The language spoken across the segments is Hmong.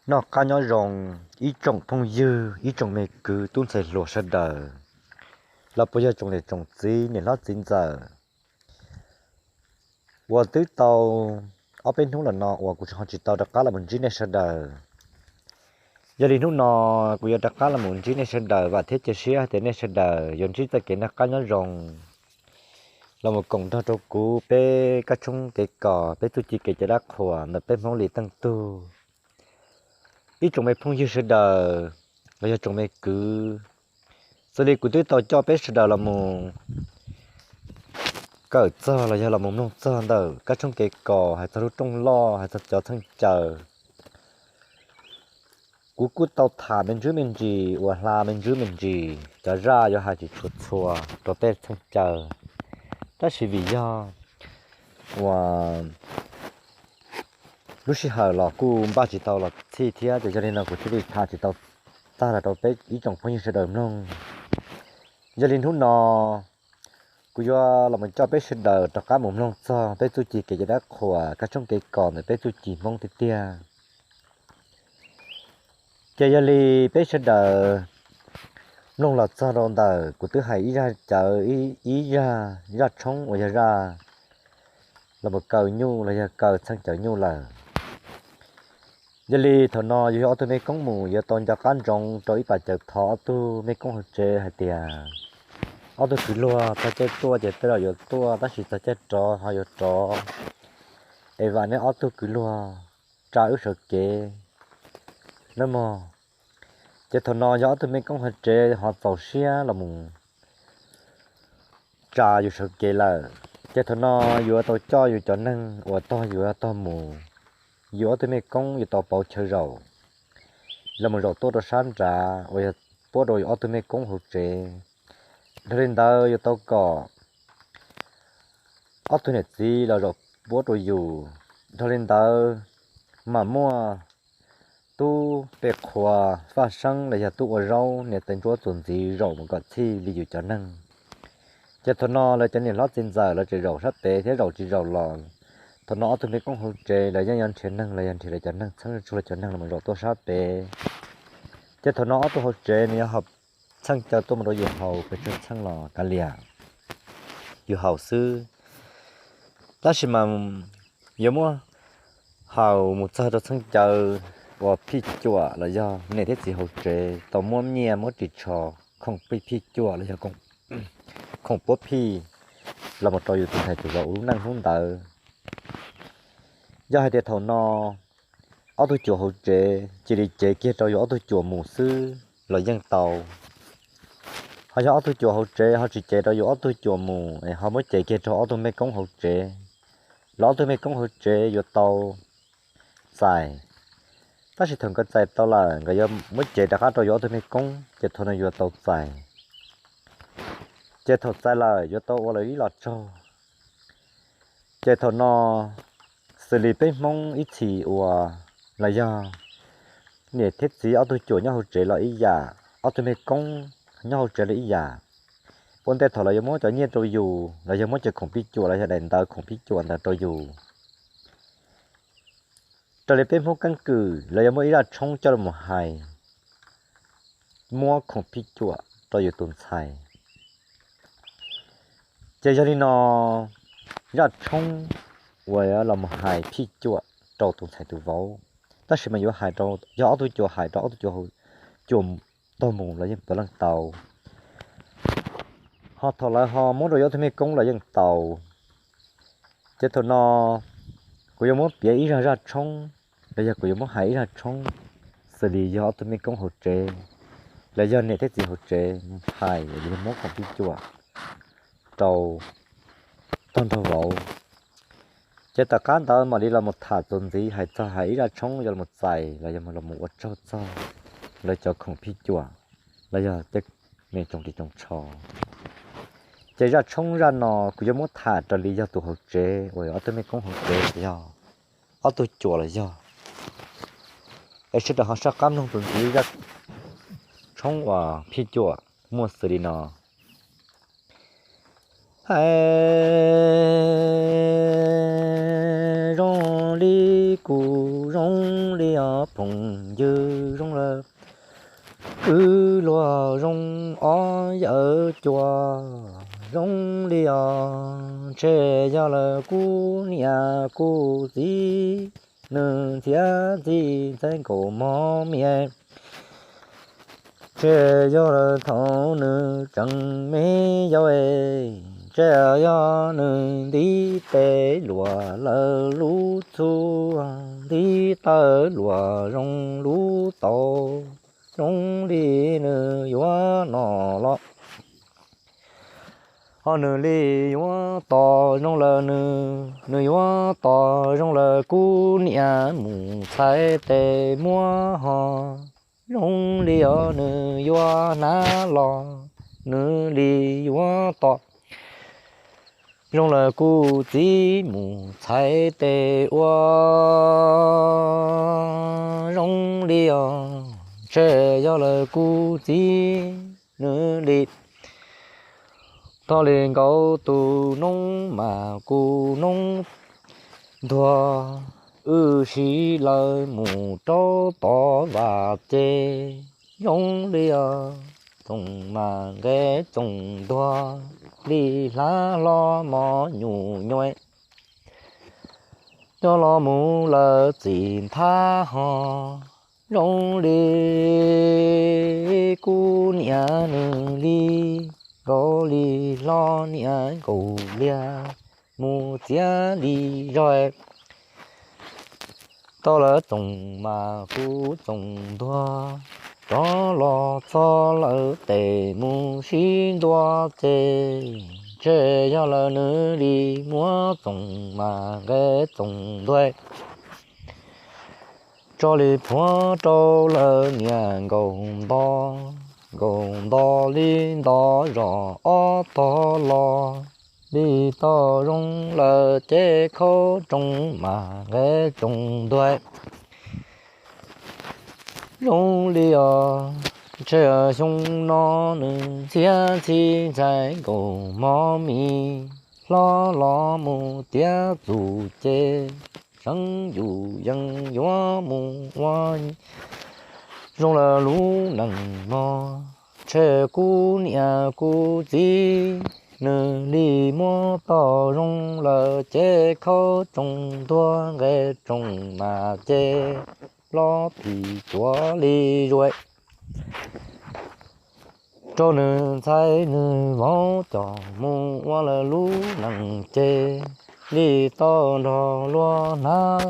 Noj qab nyob zoo ib tsoom phooj ywg, ib tsoom me kwv tub ntxhais hluas sawv daws, los puas yog tsoom niam tsoom txiv, niam hlob txiv ntxawm, uas twb tau ob peb hnub los no uas kuv tseem ho tsis tau rov qab los mus ntsib nej sawv daws. Yog li hnub no kuv yuav rov qab los mus ntsib nej sawv daws, vam thiab cia siab hais tias nej sawv daws yuav ntsib txoj kev noj qab nyob zoo, los mus koom nrog rau kuv peb kab tshoob kev kos, peb txuj ci kev cai dab qhuas ntawm peb Hmoob li teej tug. Ib tsoom me phooj ywg sawv daws, los yog tsoom me kwv, xws li kuv twb tau coj peb sawv daws los mus kawm txog los yog los mus mloog txog ntawm kab tshoob kev kos, hais txog lub rooj loj, hais txog cov txheej caw, kuv kuj tau tham me ntsis me ntsis uas hla me ntsis me ntsis, cov zaj yuav hais tsis tshua txhua rau tej txheej caw, tab sis vim yog uas lub sij hawm los kuj npaj tsis tau los txhij thiab, ces yog li no kuv thiaj li tham tsis tau tag los rau peb ib tsoom phooj ywg sawv daws mloog. Yog li hnub no kuv yuav los mus coj peb sawv daws rov qab mus mloog txog peb txuj ci kev cai dab qhuas, kab tshoob kev kos ntawm peb txuj ci Hmoob tiag tiag. Ces yog li peb sawv daws mloog los txog rau ntawm kuv twb hais ib zaj cawv, ib zaj, zaj tshoob uas yog zaj los mus kaw nyuj los yog kaw txheej caw nyuj lawm. Yog li thaum no yus yog ob tug mej koob mus yuav tau nco qab ntsoov rau ib pas caws thov ob tug mej koob hauv tsev hais tias ob tug kwv luag txog caij tuaj ces tej zaum yuav tuaj, tab sis txog caij rov ho yuav rov, es vam nej ob tug kwv luag tsa wb sawv kev nawb mog. Ces thaum no yog ob tug mej koob hauv tsev ho txaus siab los mus tsa yus sawv kev lawm, ces thaum no yuav tau coj yus cov neeg uas tog yuav tog mus, yus ob tug mej koob yuav tau pauv chaw zaum los mus zaum tuaj rau sab nrad uas yog puab rau yus ob tug mej koob hauv tsev. Dhau li ntawd yuav tau kom ob tug niam txiv los zaum puab rau yus. Dhau li ntawd mam muaj tub pej qhua, faj seeb los yog tub ua zaub, niam tais ntsuab txuas ntxiv zaum mus kom txhij li yus cov neeg. Ces thaum no lawv cov niam hlob txiv ntxawm lawv tseem zaum sab pem thiab zaum tsis zaum los, thaum no ob tug mej koob hauv tsev lawv yeej yuav nrhiav neeg los yog nrhiav lawv cov neeg, txheeb tsuag lawv cov neeg los mus zaum tuaj sab pem. Ces thaum no ob tug hauv tsev nws yuav haus txheej caw tuaj mus rau yus haus, pes tsawg txheej los kav liam, yus haus xwb. Tab sis mas yuav muab haus mus txog rau txheej caw uas phij cuam los yog niam thiab txiv hauv tsev tau muab nyiaj muab ris tsho khoom pij phij cuam los yog khoom puab phij los mus rau yus tus ntxhais tus vauv ua lub neej hnub ntawd. Yog hais tias thaum no ob tug cuam hauv tsev cia li cev kiag rau yus ob tug cuam mus xwb los yeej tau. Ho yog ob tug cuam hauv tsev ho tsis cev rau yus ob tug cuam mus es ho muab cev kiag rau ob tug mej koob hauv tsev, los ob tug mej koob hauv tsev yuav tau txais. Tab sis thaum nkawd txais tau lawm nkawd yuav muab cev rov qab rau yus ob tug mej koob, ces thaum no yuav tau txais. Ces thaum txais lawm yuav tau ua lawv ib los tsaug. Ces thaum no xws li peb Hmoob ib txhis uas los yog niam thiab txiv ob tug cuam nyob hauv tsev los ib yam, ob tug mej koob nyob hauv tsev los ib yam. Ua ntej thaum lawv yuav muab cov nyiaj rau yus los yog muab cov khoom phij cuam los yog daim ntawv khoom phij cuam ntawd rau yus, raws li peb Hmoob keeb kwm lawv yuav muab ib zaj tshoob coj los hais muab khoom phij cuam rau yus tus ntxhais. Ces yog li no, zaj tshoob uas los mus hais phij cuam rau tus ntxhais tus vauv, tab sis mas yuav hais rau, yog ob tug cuam hais rau ob tug cuam, cuam tog mus los yeej puav leej tau. Ho thaum lawv ho muab rau yus ob tug mej koob los yeej tau. Ces thaum no kuv yuav muab piav ib zaj zaj tshoob, los yog kuv yuav muab hais ib zaj tshoob, xws li yog ob tug mej koob hauv tsev los yog niam thiab txiv hauv tsev hais, los yog muab khoom phij cuam rau tog nrog vauv. Ces tom qab ntawd mam li los mus tham txuas ntxiv hais txog hais ib zaj tshoob yuav los txais los yog los ua tsaug txog lawv cov khoom phij cuam los yog tej me tsoos ris tsoos tsho. Ces zaj tshoob zaj no kuv yuav muab tham raws li yog tus hauv tsev uas ob tug mej koob hauv tsev los yog ob tug cuam los yog. Es sawv daws ho soj qab mloog txuas ntxiv zaj tshoob uas phij cuam muaj xws li no. Hais zoo li kuv Zoo li os phooj ywg, zoo lawm kwv luag, zoo ob yawm cua, zoo li os. Ntshe yog lawm kuv niam kuv txiv, nws ntxhiab ntxhi ntxhais nkaus mog mias. Ntshe yog lawm thaum nws tseem me yau es, ntshe yog nws ntiv tes luam lawv lub txhuv, ntiv taw luam zoo lub tau, zoo li nws yuav no los. Ho nws li yuav tos zoo lawm nws, nws yuav tos zoo lawm kuv niam mus txhais tes muab ho. Zoo li os nws yuav hnav los, nws li yuav tos zoo lawm kuv txiv mus txhais tes ua. Zoo li os, ntshe yog lawm kuv txiv nws li tau li nkaus tus noob mas kuv noob ntuag, wb sib lawv mus rau tod vam ces. Zoo li os, txoos mas nqe txoos ntuag, li hlav hlo mos nyuj nyuam, nyob los mus lawm txim thab ho. Zoo li kuv niam nws li nkaus li hlo niam nkaus liag, mus txiav li zog. Tau lawv txoos mas kuv txoos ntuag, rov los txog lawm tes mus sib ntua ces, ntshe yog lawm nws li muab txoos mas nqe txoos ntuag tso li phuav rau lawm niam nkaus nto, nkaus nto li nto zos ob tog los, li tau zoo lawm ces khaub tsoos mas nqe tsoos ntuag. Zoo li os, ntshe xyoo no nws ntxhiab ntxhi ntxhais nkaus mov mis, hlob los mus tiav txuj ces, seev yus yees yuav mus ua zoo lawm lub neej no. Ntshe kuv niam kuv txiv nws li muab tau zoo lawm ces khaub tsoos ntuag nqe tsoos mas ces, los phim cuav li zuav rau nws ntxhais nws vauv coj mus ua lawm lub neej ces, li tau nrog luag hnav,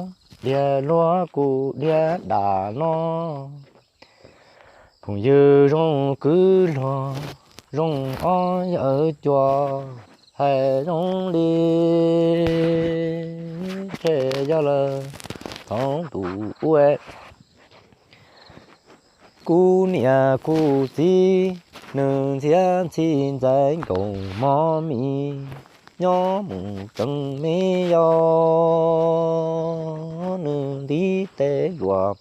liag luag kuj liag dam no. Phooj ywg zoo kwv luag, zoo ob yawm cua, hais zoo li ntshe yog lawm thaum tus ua kuv niam kuv txiv, nws ntxhiab ntxhi ntxais nkaus mov mis, nyob mus tseem me yau, nws ntiv tes luam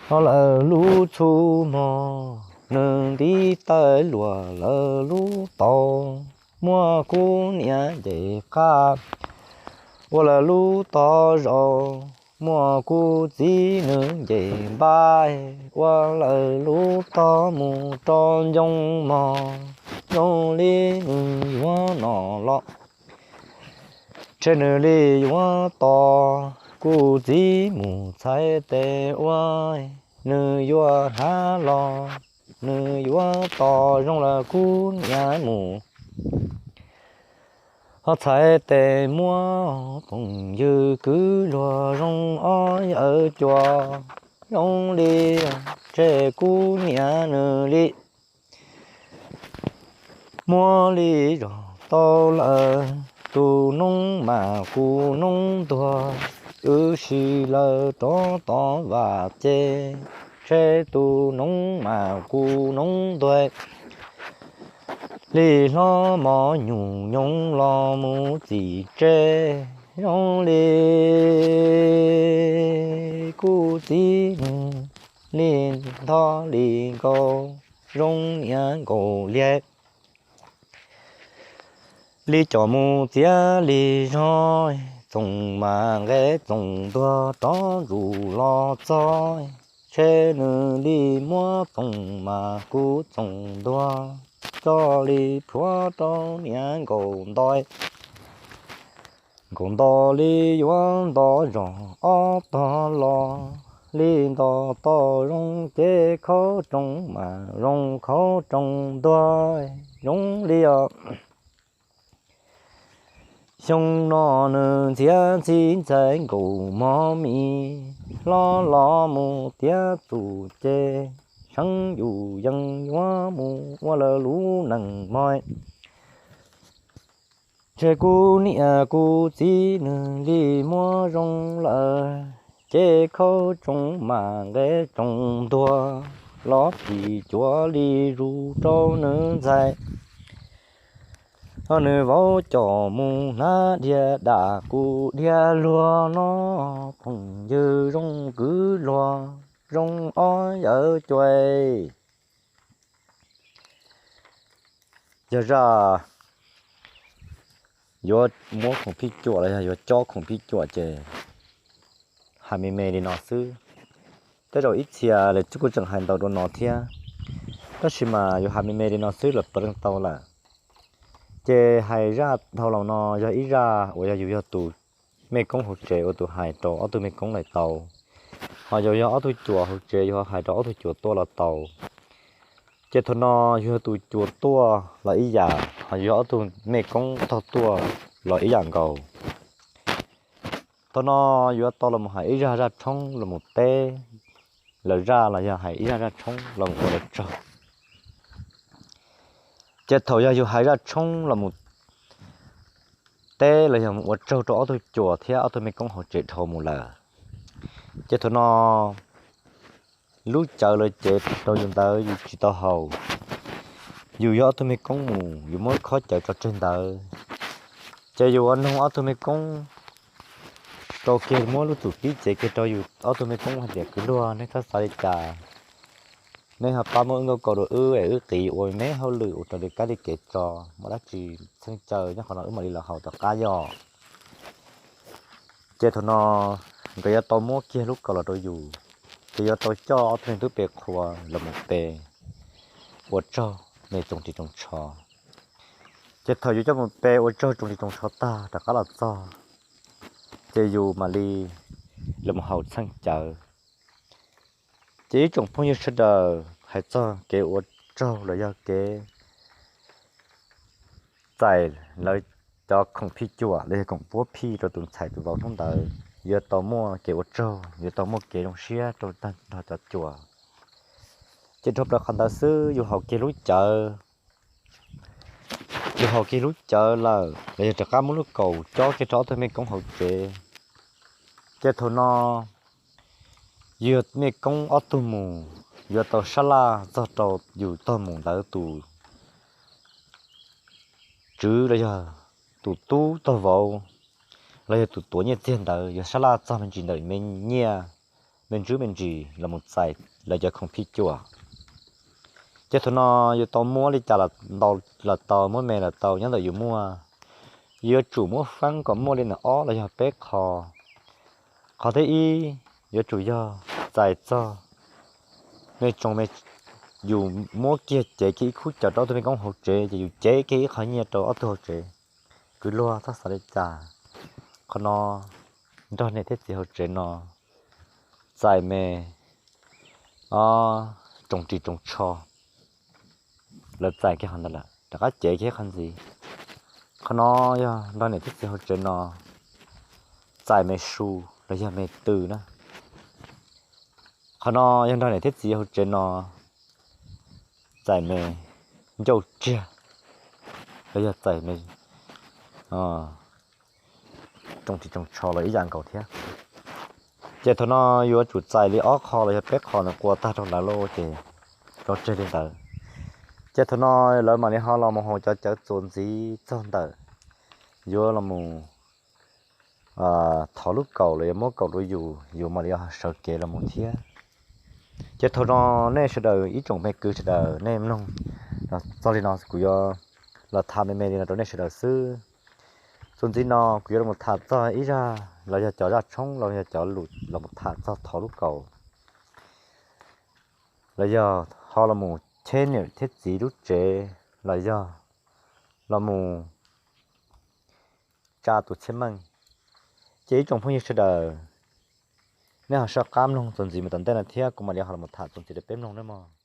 ho lawv lub txhuv mog, nws ntiv taw luam lawv lub tau, muab kuv niam nce qab ua lawm lub tog zaum, muab kuv txiv nws nce npab ua lawm lub tog mus rau ncoo mog, zoo li nws yuav no los, ntshe nws li yuav tos kuv txiv mus txhais tes ua, nws yuav hnav los, nws yuav tos zoo lawm kuv niam mus ho txhais tes muab. Phooj ywg kwv luag, zoo ob yawm cua, zoo li ntshe kuv niam nws li muab li zog tau lawm, tus noob mas kuv noob ntuag, wb sib lawv rov tod vam ces, ntshe tus noob mas kuv noob ntuag li hlob mos nyuj nyoos los mus txim tsev, zoo li kuv txiv nws li nto li nkaus, zoo niam nkaus liag li coj mus txiav li zog, Txoos mas nqe txoos ntuag rov ntsuj los txog, ntshe nws li muab Txoos mas kuv txoos ntuag coj li plhuav rau niam nkaus nto. Nkaus nto li yuav nto zog ob tog los, li nto toj zoo ces khaub roos mas zoo khaub roos ntuag zoo li os. Xyoo no nws ntxhiab ntxhi ntxhais nkaus mog mis, hlob los mus tiav txuj ces seev yus yees yuav mus ua lawv lub neej mog. Ntshe kuv niam kuv txiv nws li muab zoo lawm, ces khaub roos mas nqe tsoos ntuag los phim cuav li zus rau nws ntxhais. Ho nws vauv coj mus hnav dhia dam kuv dhia luag no, phooj ywg zoo kwv luag zoo ob yawm cuam. Yog zaj yuav muab khoom phij cuam los yog yuav cob khoom phij cuam ces hais me me li no xwb. Tej zaum ib txhia lawv kuj tseem hais ntau dua no thiab, tab sis mas yuav hais me me li no xwb los puav leej tau lawm. Ces hais zaj dhau los no yog ib zaj uas yog yus yog tus mej koob hauv tsev ua tus hais rau ob tug mej koob los tau, ho yus yog ob tug cuas hauv tsev yus hais rau ob tug cuas tuaj los tau. Ces thaum no yus yog tus cuas tuaj los ib yam, ho yus yog ob tug mej koob tog tuaj los ib yam nkaus. Thaum no yuav tau los mus hais ib zaj zaj tshoob los mus teb lawv zaj los yog hais ib zaj zaj tshoob los mus ua lawv tsaug. Ces thaum yog yus hais zaj tshoob los mus teb los yog mus ua tsaug rau ob tug cuas thiab ob tug mej koob hauv tsev dhau mus lawm, ces thaum no lub cawv lawv cev rau yus ntawd yus tsis tau haus. Yus yog ob tug mej koob mus yus muab khob cawv tso tseg ntawd, ces yus ua noog ob tug mej koob rau kiag muab lub txum pib cev kiag rau yus ob tug mej koob hais tias kwv luag neb txhob xav li cas, neb ho pab muab wb nkauj kaus rau wb es wb qiv ua me hauj lwm ua raws li kab li kev tso, muaj dab tsi txheej caw nyob qhov no wb mam li los haus tom qab yog. Ces thaum no nkawd yuav tau muab kiag lub kaus los rau yus, ces yuav tau coj ob tug me tub pe qhua los mus pe ua tsaug me tsoos ris tsoos tsho. Ces thaum yus coj mus pe ua tsaug tsoos ris tsoos tsho tag rov qab los txog, ces yus mam li los mus haus txheej cawv. Ces ib tsoom phooj ywg sawv daws hais txog kev ua tsaug los yog kev txais lawv cov khoom phij cuam los yog khoom puab phij rau tus ntxhais tus vauv hnub ntawd, yuav tau muaj kev ua tsaug, yuav tau muaj kev zoo siab rau tag nrho cov cuam. Ces dhau plaws qhov ntawd xwb yus haus kiag lub cawv, yus haus kiag lub cawv lawm los yog rov qab muab lub kaus cob kiag rau ob tug mej koob hauv tsev. Ces thaum no yus mej koob ob tug mus, yuav tau sab laj txog rau yus tog mus ntawd tus tswv los yog tus tub tog vauv los yog tus tuav nyiaj txiag ntawd yuav sab laj txog me ntsis ntawm me nyiaj, me ntsis me ntsis los mus txais lawv cov khoom phij cuam. Ces thaum no yuav tau muab li cas ntau los tau, muab me los tau nyob ntawm yus muaj. Yuav tsum muab faab kom muaj li ntawm ob los yog peb qho. Qhov thib ib, yuav tsum yog txais txog me tsoos me, yus muab kiag cev kiag ib khub cawv rau ob tug mej koob hauv tsev ces yus cev kiag ib qho nyiaj rau ob tug hauv tsev. Kwv luag txhob xav li cas, qhov no nrog niam thiab txiv hauv tsev no txais me tsoos ris tsoos tsho. Lawv txais kiag qhov ntawd lawm rov qab cev kiag ib qho ntxiv. Qhov no yog nrog niam thiab txiv hauv tsev no txais me su los yog me tw na. Qhov no yog nrog niam thiab txiv hauv tsev no txais me ncauj tsiag los yog txais me tsoos ris tsoos tsho los ib yam nkaus thiab. Ces thaum no yuav tsum txais li ob qho los yog peb qho ntawd qua tag rau lawv lauj, ces tso tseg li ntawd. Ces thaum no lawv mam li ho los mus haus cov cawv txuas ntxiv txog ntawm yuav los mus thov lub kaus los yuav muab kaus rau yus, yus mam li sawv kev los mus thiab. Ces thaum no nej sawv daws ib tsoom me kwv sawv daws nej mloog txog li no kuv yuav los tham me me li no rau nej sawv daws xwb. Txuas ntxiv no kuv yuav los tham txog ib zaj los yog cov zaj tshoob los yog cov lus los tham txog thov lub kaus, los yog ho los mus cheb niam thiab txiv lub tsev, los yog los mus tsa tus txhiaj meej. Ces ib tsoom phooj ywg sawv daws, nej ho soj qab mloog txuas ntxiv mus tom ntej no thiab kuv mam li ho los tham txuas ntxiv rau peb mloog nawb mog.